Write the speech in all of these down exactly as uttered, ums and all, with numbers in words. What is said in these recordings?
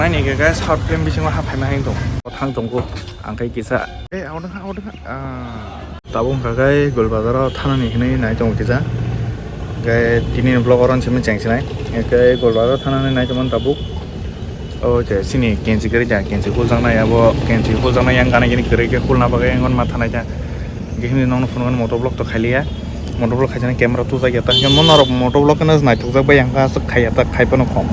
Naini hwnkhe guys, short film bisingo ha phaima hai tong. Thang tongkho, ang khe kisa. Eh, auto kha, auto kha. Ah. Tabuk hwnkha khe Golbazaro thanani hinwi nai tongo kisa. Hwnkhe tini vlog oro simi chengsinai. Hwnkhe Golbazaro thanani nai tongmani tabuk. O je sini kenchi kwrwi ja, kenchi huljaknai abo, kenchi huljaknai yang gana gini kwrwi khe hulna bagwi yang ma thanai ta. Hwnkhe himni nokno phunuknani motovlog to khailiya. Motovlog khaisani camera tubujak ya ta. Hwnkhe mo norok motovlog no naithokjak bai yang aswk khaiya ta, khai phano khom.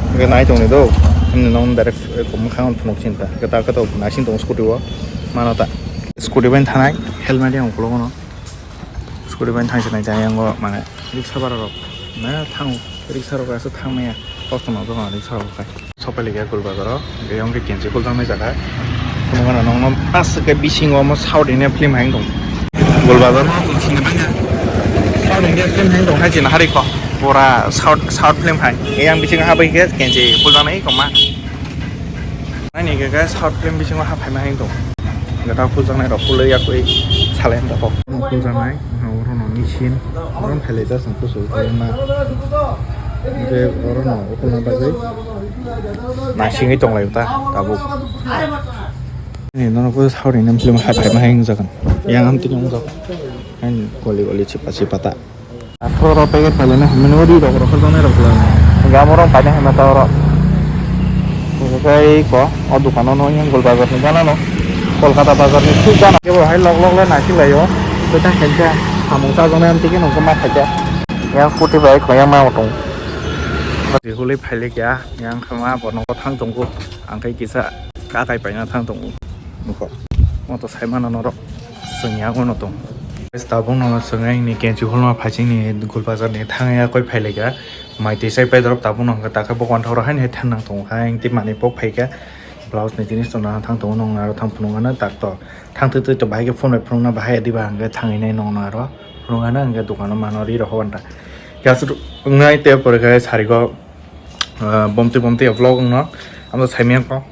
Hwnkhe nai tongni do. Himni nokno direct, eh, mwkhang phunuk chinta. Hwnkhe ta khe to naising tongo scooty o. Mano ta. Scooty bai thanai helmet yang ukologo no. Scooty bai thangsinai ta yang o mane riksa bara rok. Na thango riksa rok aswk thangmaya. Kosto no jokon riksa rok khai. Sopailikha Golbazaro, hwnkhe yong khe kenchi huljaknai jaga. Phunukgana nokno aswk khe bisingo omo South Indian film hai wng tong. Golbazaro South Indian film hai wng tong hai chini hari kho. Pura South, South film hai. Yang bisingo habwi khe kenchi huljaknai koma. Naini hwnkhe khe South film bisingo ha phaima hai wng tong. Gata huljaknai rok hulwi yakwi salai wng tong. Huljaknai, oro no machine, oro no phailai jasong kusu huljakma. Hwnkhe oro no ukulna bagwi naisingwi tonglaio ta tabuk. Ni nono khe South Indian film hai phaima hai wngjakha. Yang amtwino wngjakha. Hain goli goli chipa chipa ta. Athoro packet pailai na hinmani ori rok rok rok nai rok lai. Gamo rok paina hinma ta oro. Hwnkhe ko o dukano no yang Golbazar ni gana no. Kolkata bazar ni thik gana. Kebo hai lok lok le naising laio. Bwtang khenka samung chajaknai amtwi khe nokho ma khaikha. Yang scooty bai kho yang ma tong. Rihulwi phailai kha yang khama bo nogo thang tongo. Ang khe kisa kakai paina thang tongo. Nokho. Mo to sai mano norok. Chwng yang uano tong. Guys, tabukno chwng ani kenchi hulma phaichingni Golbazarni thangya koi phailaikha. Mai twi chai paidorok tabukno hwnkha takhe bo wanthok rok haino hai thangnang tongo kha, ang tei manwi pok phaikha. Blouse ni jinis tongna thang tongo, nokna aro thang phunukgana tak to. Thang twi twi to bahai khe phone bai phunukna bahai adiba hwnkhe thangwi nai nokna aro phunukgana hwnkhe dukano mano ri rokho anta. Khe aswk wngnai tei pore khe sarigo, ah, bomtwi bomtwi vlog wngno. Amo saimanya kok.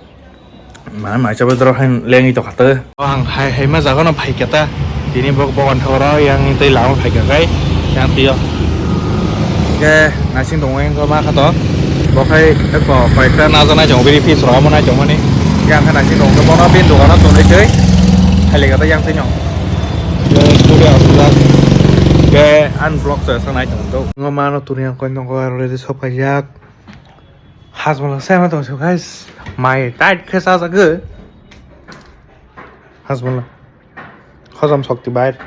Ma, mai chabai dorok hai lengwi tongkha tei. O ang hai, hai ma jaga no phaikha ta. Tini bo, bo wanthok oro yang tei lama phaikha kai yang twi o. Ke naising tongo yang ma kha to. Bo khai eko koyekta najaknai tongo bini piece rok amo nai tongmani. Yang kha naising tongo bono bini dogano tonwi tei. Hai lega ta yang twi no. Ke turi aswk jak. Ke unblock to sa nai tongo. Ngo ma no turi yang koi nongo already sop khaijak. Hajmola sema tong guys, mai tight khe sajagwi. Hajmola hojom shokti bai.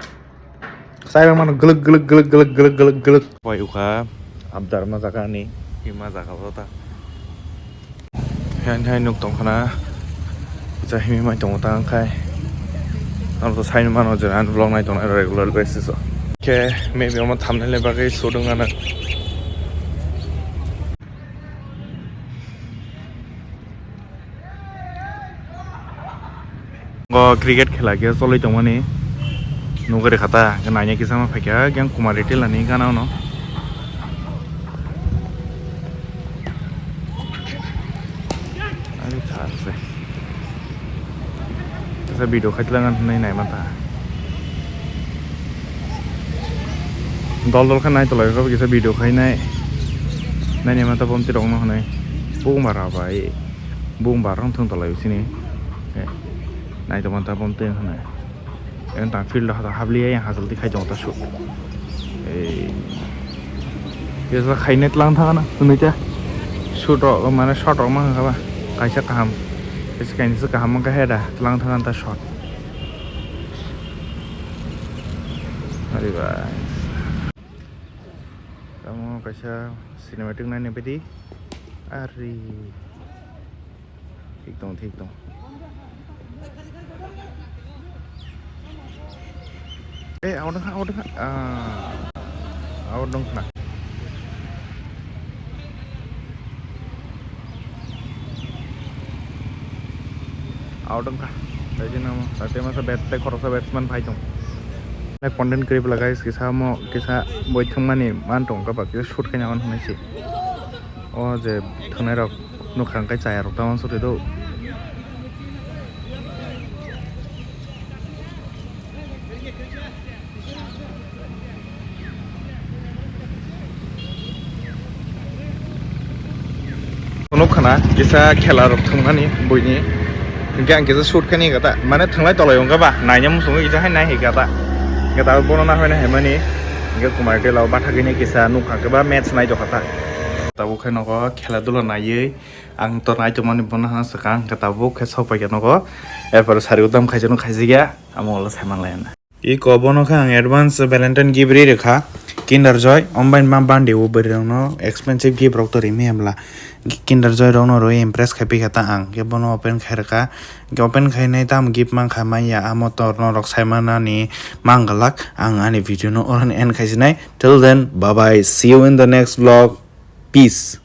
Sai mano glwk glwk glwk glwk glwk glwk glwk. Pai ukha abdar ma jaga ni, ima jaga bo ta. Hai hai nuk tong khana. Cha himi mai tong ta khai. Ang to sai mano je an vlog nai tong regular basis o. Ke maybe omo thumbnail le bagwi shooting ana. O cricket khela khe cholwi tongmani nugwi rwkha ta, naina kisa ma phaikha yang Kumari Tila ni gana no. Ani kha se. Kisa video khai tlang hinwi nai mantha. Dol dol khe nai tolai khe kisa video khai nai. Nai nai mantha bomti rok no hinwi. Bung bara bai. Bung bara rok thung tolai sini. Nai tong mantha bomti hinwi. Yang tang field o hata habliya yang hajol tikhai tongo ta shoot. Ei. Kisa khaina tlang thangana, hwnwi ta. Shoot rok, mane shot rok mang kha ba. Kaisa kaham. Kisa kainwi se kaham mang kha heda, tlang thangana ta shot. Ari bai. Tamo kaisa cinematic naina bidi. Ari. Thik tong, thik tong. Eh, auto kha, auto kha. Ah, auto dong khna. Auto dong kha. Tei jeno, tei masa bat, tei khoroksa batsman phai tong. Content create la guys, kisa mo, kisa boi thwngmani man tong kha ba, kisa shoot khaina hwn hwnwi se. O je thwngnairok nukha hwnkhe chayarok ta uansukgwi do. Nukha Na kisa khela rok thwngmani buini. Hingke ang kisa shoot khe ni kata. Mane thwnglai tolai wngkha ba. Naina muchungwi kisa hai nai hai kata. Kata bono na hoi na hai mani. Hingke kumar tela o bathagwi ni kisa nukha khe ba match nai tokha ta. Tabuk khe nogo khela dula naiwi ang to nai tongmani bono hana swkang. Hingke tabuk khe sok pai khe nogo. Erpore sari udam khaijano khaijakya. Amo ulo sai manlai na. Iko bono khe ang advance Valentine gift ri rwkha. Kinder Joy, ombai ma bandi o bwrwi rokno expensive gift rok to rimi hemla. Kinder Joy rokno rwi impress khai phi kha ta ang. Khe bono open khai rwkha. Khe open khai nai tamo gift mankha manya amo to norok sai manani mangalak. Ang ani video no oro end khai sinai. Till then, bye bye. See you in the next vlog. Peace.